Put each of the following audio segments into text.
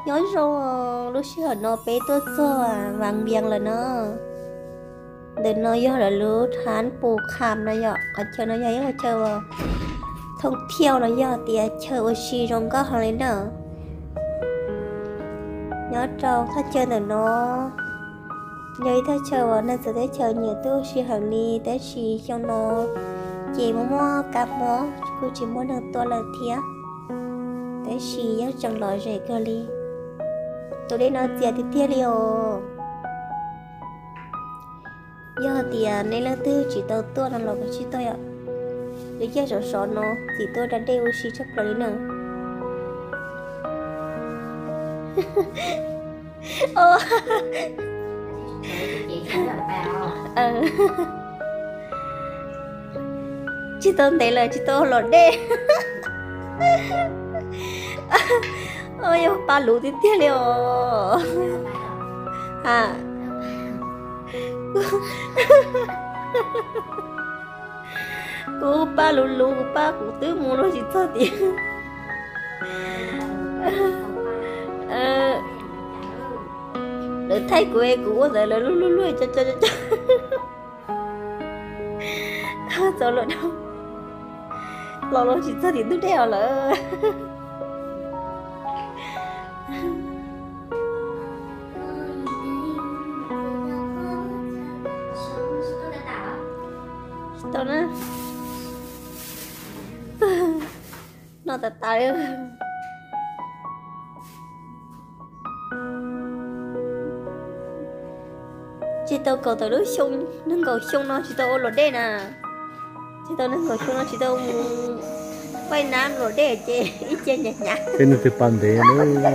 Nyob zoo, lub sij hawm no peb tuaj txog Vas Vias lawm no. Ntawm no yog lawv lub thab pus kham no yom, qhov chaw no yog ib qhov chaw uas thooj thiauj los yog tias chaw ua si zoo nkauj heev li na. Nyob rau thaj chaw ntawm no yog ib thaj chaw uas neeg txawv teb chaws nyiam tuaj ua si heev li, tab sis xyoo no ces muaj muaj kab mob kuj tsis muaj neeg tuaj lawm thiab, tab sis yeej tseem lom zem kawg li. Tus dej no txias tiag tiag li os. Yog hais tias nej leej twg tsis tau tuaj no los kav tsij tuaj yom. Lub caij sov sov no txiv tuaj da dej ua si tshaj plaws li na. Tsis tau ntev lawm tsis tau ua luam dej. Yog paj luv tiag tiag li os. Ha, kuv paj luv luv, kuv paj kuv twb mus luag tsis txog tiag. Lawv thaij kuv es kuv ua ntawd lawv luag luag luag co co co co. Txaus luag dhau, los luag tsis txog tim ntug dej os lawm. Tsis tau na. No tas tas li. Tsis tau kaum tawm lub xyoo, nees nkaum xyoo no tsis tau ua luam dej na. Tsis tau nees nkaum xyoo no tsis tau mus paij nab luam dej ces ib ce hnyav hnyav. Tej neeg twg pas ntev na.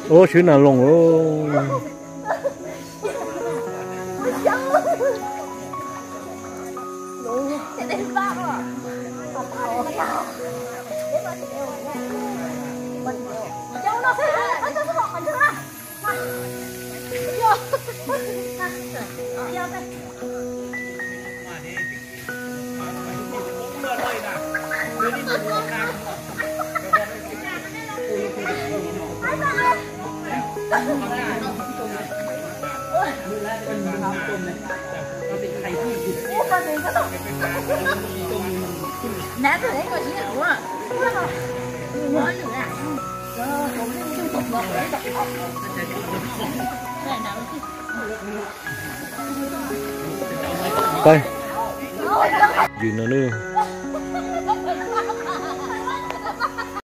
Ub, swb nas loos. Pab, yws no nawb.